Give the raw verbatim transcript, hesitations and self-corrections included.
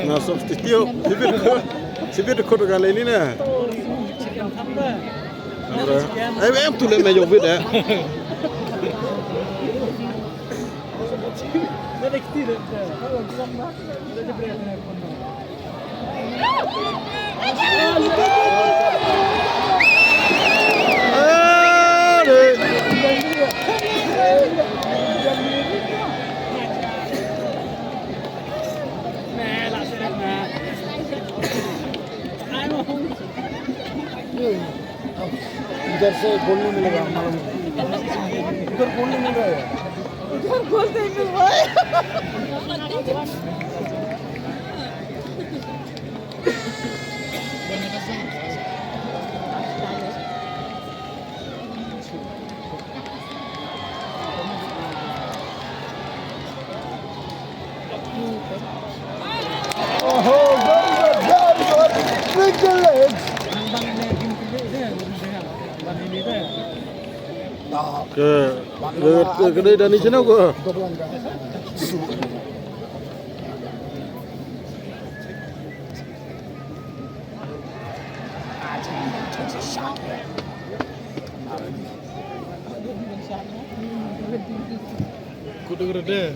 Na substitute. Sibit ko, sibit ko to galeni na. Em em tu le me yo bit eh. इधर से गोल नहीं मिलेगा, मालूम है। इधर गोल नहीं मिल रहा है। इधर गोल नहीं मिल रहा है। Oh, very good, very good. With the legs. Ke, ke, ke dei Dani Chino ko. Kudu kudu deh.